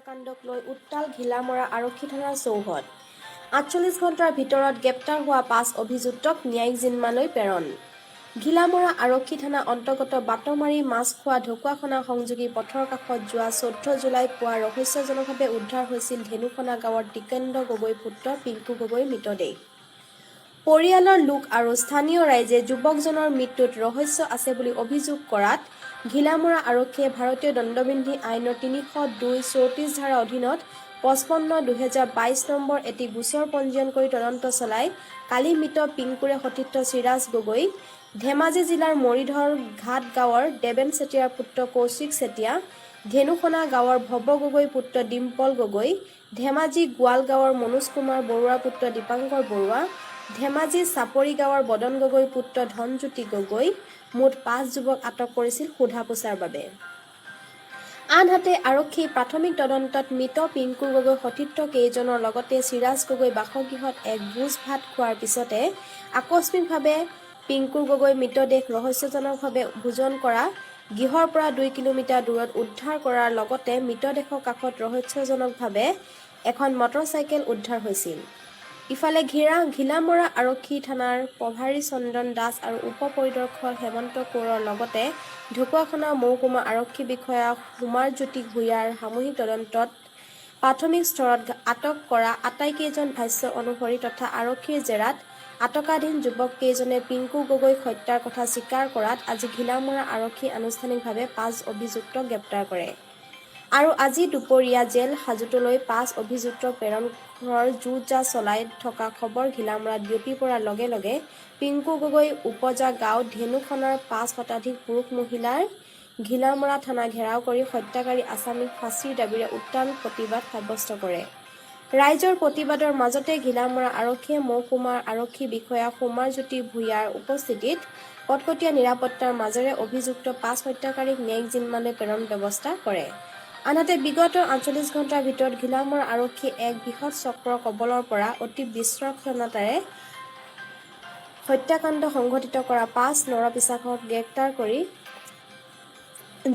হত্যাকাণ্ডক লৈ উত্তাল ঘিলামৰা আৰক্ষী থানাৰ চৌহদ। 48 ঘণ্টাৰ ভিতৰত গ্ৰেপ্তাৰ হোৱা পাঁচ অভিযুক্তক ন্যায়িক জিম্মালৈ প্ৰেৰণ। ঘিলামৰা আৰক্ষী থানা অন্তৰ্গত বাটমাৰী মাছখোৱা ঢকুৱাখনা সংযোগী পথৰ কাষত যোৱা 14 জুলাই পুৱা ৰহস্যজনকভাৱে উদ্ধাৰ হৈছিল ধেনুখনা গাঁৱৰ টিকেন্দ্ৰ গগৈৰ পুত্ৰ পিংকু গগৈৰ মৃতদেহ। পৰিয়ালৰ লোক আৰু স্থানীয় ৰাইজে যুৱকজনৰ মৃত্যুত ৰহস্য আছে বুলি অভিযোগ কৰাত ঘিলামৰা আৰক্ষীয়ে ভাৰতীয় দণ্ডবিধি আইনৰ 302, 34 ধাৰাৰ অধীনত 55/2022 নম্বৰ এটি গোচৰ পঞ্জীয়ন কৰি তদন্ত চলাই কালি মৃত পিংকুৰে সতীৰ্থ চিৰাজ গগৈ, ধেমাজি জিলাৰ মৰিধৰ ঘাট গাঁৱৰ দেৱেন চেতিয়াৰ পুত্ৰ কৌশিক চেতিয়া, ধেনুখনা গাঁৱৰ ভৱ গগৈৰ পুত্ৰ ডিম্পল গগৈ, ধেমাজি গোৱাল গাঁৱৰ মনোজ কুমাৰ বৰুৱাৰ পুত্ৰ দীপাংকৰ বৰুৱা, ধেমাজি চাপৰি গাঁৱৰ বদন গগৈৰ পুত্ৰ ধনজ্যোতি গগৈ, মুঠ পাঁচ যুৱক আটক কৰিছিল সোধা পোছাৰ বাবে। আনহাতে আৰক্ষীৰ প্ৰাথমিক তদন্তত মৃত পিংকু গগৈ সতীৰ্থ কেইজনৰ লগতে চিৰাজ গগৈ বাসগৃহত এক ভোজ ভাত খোৱাৰ পিছতে আকস্মিকভাৱে পিংকু গগৈৰ মৃতদেহ ৰহস্যজনকভাৱে ভোজন কৰা গৃহৰ পৰা 2 কিলোমিটাৰ দূৰত উদ্ধাৰ কৰাৰ লগতে মৃতদেহৰ কাষত ৰহস্যজনকভাৱে এখন মটৰচাইকেল উদ্ধাৰ হৈছিল। ইফালে ঘিলামৰা আৰক্ষী থানাৰ প্ৰভাৰী চন্দন দাস আৰু উপ পৰিদৰ্শক হেমন্ত কোঁৱৰৰ লগতে ঢকুৱাখনা মহকুমা আৰক্ষী বিষয়া কুমাৰজ্যোতি ভূঞাৰ সামূহিক তদন্তত প্ৰাথমিক স্তৰত আটক কৰা আটাইকেইজন ভাষ্য অনুসৰি তথা আৰক্ষীৰ জেৰাত আটকাধীন যুৱক কেইজনে পিংকু গগৈক হত্যাৰ কথা স্বীকাৰ কৰাত আজি ঘিলামৰা আৰক্ষী আনুষ্ঠানিকভাৱে পাঁচ অভিযুক্তক গ্ৰেপ্তাৰ কৰে আৰু আজি দুপৰীয়া জেল হাজোতলৈ পাঁচ অভিযুক্তক প্ৰেৰণৰ যো-জা চলাই থকা খবৰ ঘিলামৰাত বিয়পি পৰাৰ লগে লগে পিংকু গগৈ ওপজা গাঁও ধেনুখনাৰ পাঁচ শতাধিক পুৰুষ মহিলাৰ ঘিলামৰা থানা ঘেৰাও কৰি হত্যাকাৰী আছামীক ফাঁচীৰ দাবীৰে উত্তাল প্ৰতিবাদ সাব্যস্ত কৰে। ৰাইজৰ প্ৰতিবাদৰ মাজতে ঘিলামৰা আৰক্ষীয়ে মহকুমাৰ আৰক্ষী বিষয়া কুমাৰজ্যোতি ভূঞাৰ উপস্থিতিত কটকটীয়া নিৰাপত্তাৰ মাজেৰে অভিযুক্ত পাঁচ হত্যাকাৰীক ন্যায়িক জিম্মালৈ প্ৰেৰণ ব্যৱস্থা কৰে। আনহাতে বিগত 48 ঘণ্টাৰ ভিতৰত ঘিলামৰা আৰক্ষীয়ে এক বৃহৎ চক্ৰৰ কবলৰ পৰা অতি বিচক্ষণতাৰে হত্যাকাণ্ড সংঘটিত কৰা পাঁচ নৰপিশাচক গ্ৰেপ্তাৰ কৰি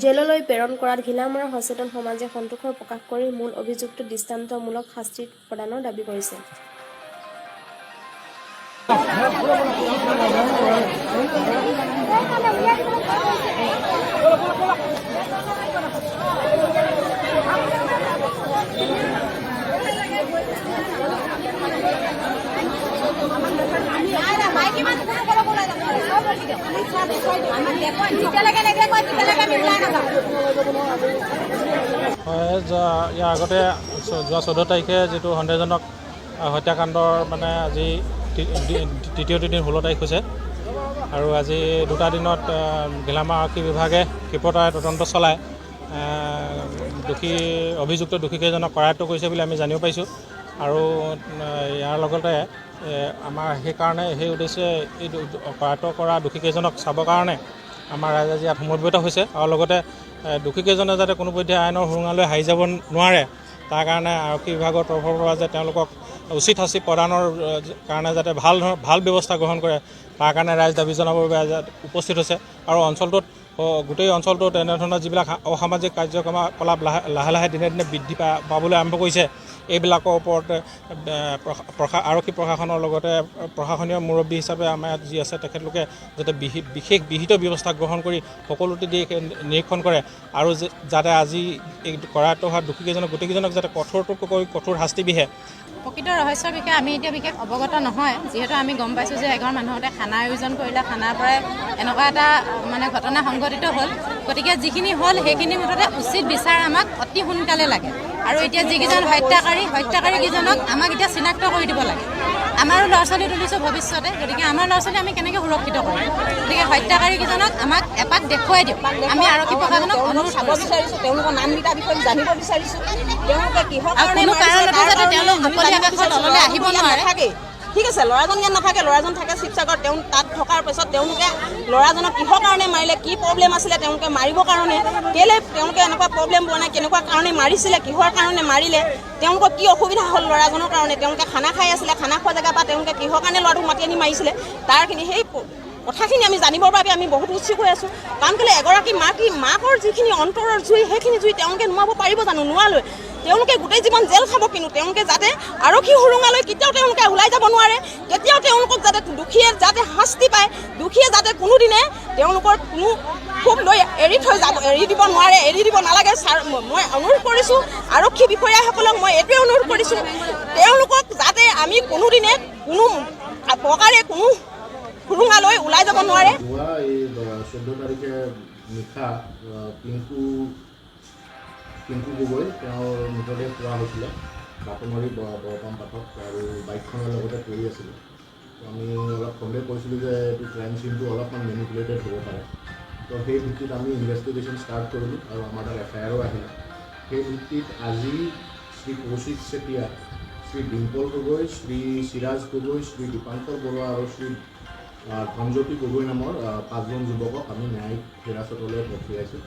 জেললৈ প্ৰেৰণ কৰাত ঘিলামৰা সচেতন সমাজে সন্তোষৰ প্ৰকাশ কৰি মূল অভিযুক্ত দৃষ্টান্তমূলক শাস্তি প্ৰদানৰ দাবী কৰিছে। মাইকী মানুহ কোনো ক'লৈকো ওলাই যাব নোৱাৰে। যেতিয়ালৈকে নেদেখুৱাই তেতিয়ালৈকে আমি ওলাই নাযাওঁ। হয়, ইয়াৰ আগতে যোৱা 14 তাৰিখে যিটো সন্দেহজনক হত্যাকাণ্ডৰ মানে আজি তৃতীয়টো দিন 16 তাৰিখ হৈছে আৰু আজি দুটা দিনত ঘিলামৰা আৰক্ষী বিভাগে ক্ষিপ্ৰতাৰে তদন্ত চলাই দোষী অভিযুক্ত দোষীকেইজনক কৰায়ত্ব কৰিছে বুলি আমি জানিব পাৰিছোঁ। আৰু ইয়াৰ লগতে আমাৰ সেইকাৰণে সেই উদ্দেশ্যে এই কৰায়ত্ব কৰা দোষীকেইজনক চাবৰ কাৰণে আমাৰ ৰাইজ আজি ইয়াত সমবেত হৈছে। আৰু লগতে দোষীকেইজনে যাতে কোনোপধ্যে আইনৰ সুৰুঙালৈ সাৰি যাব নোৱাৰে, তাৰ কাৰণে আৰক্ষী বিভাগৰ তৰফৰ পৰা যে তেওঁলোকক উচিত শাস্তি প্ৰদানৰ কাৰণে যাতে ভাল ব্যৱস্থা গ্ৰহণ কৰে, তাৰ কাৰণে ৰাইজ দাবী জনাবৰ বাবে আজি ইয়াত উপস্থিত হৈছে। আৰু অঞ্চলটোত গোটেই অঞ্চলটোত এনেধৰণৰ যিবিলাক অসামাজিক কাৰ্যকলাপ লাহে লাহে লাহে দিনে দিনে বৃদ্ধি পাবলৈ আৰম্ভ কৰিছে, এইবিলাকৰ ওপৰত আৰক্ষী প্ৰশাসনৰ লগতে প্ৰশাসনীয় মুৰব্বী হিচাপে আমাৰ ইয়াত যি আছে, তেখেতলোকে যাতে বিশেষ বিহিত ব্যৱস্থা গ্ৰহণ কৰি সকলোতে দিশ নিৰীক্ষণ কৰে আৰু যাতে আজি এই কৰায়ত্ব হোৱা দোষীকেইজনক গোটেইকেইজনক যাতে কঠোৰতকৈ কঠোৰ শাস্তি বিহে। প্ৰকৃত ৰহস্যৰ বিষয়ে আমি এতিয়া বিশেষ অৱগত নহয়। যিহেতু আমি গম পাইছোঁ যে এঘৰ মানুহতে খানা আয়োজন কৰিলে, খানাৰ পৰাই এনেকুৱা এটা মানে ঘটনা সংঘটিত হ'ল। গতিকে যিখিনি হ'ল সেইখিনি মুঠতে উচিত বিচাৰ আমাক অতি সোনকালে লাগে। আৰু এতিয়া যিকেইজন হত্যাকাৰী, হত্যাকাৰীকেইজনক আমাক এতিয়া চিনাক্ত কৰি দিব লাগে। আমাৰো ল'ৰা ছোৱালী তুলিছোঁ ভৱিষ্যতে, গতিকে আমাৰ ল'ৰা ছোৱালী আমি কেনেকৈ সুৰক্ষিত কৰিম? গতিকে হত্যাকাৰীকেইজনক আমাক এপাক দেখুৱাই দিয়ক, আমি আৰক্ষী প্ৰশাসনক অনুৰোধ চাব কৰিছোঁ। বিচাৰিছোঁ, তেওঁলোকৰ নামকেইটাৰ বিষয়ে জানিব বিচাৰিছোঁ, তেওঁলোকে কিহৰ আৰু কাৰণে কোনো মাৰিছে, কাৰণতে তাৰ যাতে কাৰণে তেওঁলোক আমি মুকলি জানিব আকাশৰ বিচাৰিছোঁ। তললৈ আহিব ল'ৰাজন ইয়াত নোৱাৰে। নাথাকেই। ঠিক আছে, ল'ৰাজন ইয়াত নাথাকে, ল'ৰাজন থাকে শিৱসাগৰত। তেওঁ তাত থকাৰ পিছত তেওঁলোকে ল'ৰাজনক কিহৰ কাৰণে মাৰিলে, কি প্ৰব্লেম আছিলে তেওঁলোকে মাৰিবৰ কাৰণে, কেলৈ তেওঁলোকে এনেকুৱা প্ৰব্লেম পোৱা নাই, কেনেকুৱা কাৰণে মাৰিছিলে, কিহৰ কাৰণে মাৰিলে, তেওঁলোকৰ কি অসুবিধা হ'ল ল'ৰাজনৰ কাৰণে, তেওঁলোকে খানা খাই আছিলে, খানা খোৱা জেগাৰ পৰা তেওঁলোকে কিহৰ কাৰণে ল'ৰাটোক মাতি আনি মাৰিছিলে, তাৰখিনি সেই কথাখিনি আমি জানিবৰ বাবে আমি বহুত উৎসুক হৈ আছোঁ। কাৰণ কেলৈ এগৰাকী মাকৰ যিখিনি অন্তৰৰ জুই, সেইখিনি জুই তেওঁলোকে নুমাব পাৰিব জানো? নোৱালৈ। তেওঁলোকে গোটেই জীৱন জেল খাব, কিন্তু তেওঁলোকে যাতে আৰক্ষী সুৰুঙালৈ কেতিয়াও তেওঁলোকে ওলাই যাব নোৱাৰে, কেতিয়াও তেওঁলোকক যাতে দোষীয়ে যাতে শাস্তি পায়, দোষীয়ে যাতে কোনোদিনে তেওঁলোকৰ কোনো ক্ষোভ লৈ এৰি থৈ যাব, এৰি দিব নোৱাৰে, এৰি দিব নালাগে। ছাৰ, মই অনুৰোধ কৰিছোঁ আৰক্ষী বিষয়াসকলক, মই এইটোৱে অনুৰোধ কৰিছোঁ, তেওঁলোকক যাতে আমি কোনোদিনে কোনো প্ৰকাৰে কোনো সুৰুঙালৈ ওলাই যাব নোৱাৰে। যোৱা এই 14 তাৰিখে নিশা পিংকু পিংকু গগৈ, তেওঁৰ মৃতদেহ পোৱা হৈছিলে বাটমাৰী বৰপাম পাঠক আৰু বাইকখনৰ লগতে পৰি আছিলে। তো আমি অলপ সন্দেহ কৰিছিলোঁ যে এইটো ক্ৰাইম চিনটো অলপমান মেনিপুলেটেড হ'ব পাৰে। তো সেই ভিত্তিত আমি ইনভেষ্টিগেশ্যন ষ্টাৰ্ট কৰিলোঁ আৰু আমাৰ তাত এফআইআৰো আহিলে। সেই ভিত্তিত আজি শ্ৰী কৌশিক চেতিয়া, শ্ৰী ডিম্পল গগৈ, শ্ৰী চিৰাজ গগৈ, শ্ৰী দীপাংকৰ বৰুৱা আৰু শ্ৰী ধনজ্যোতি গগৈ নামৰ পাঁচজন যুৱকক আমি ন্যায়িক হিৰাচতলৈ পঠিয়াইছোঁ।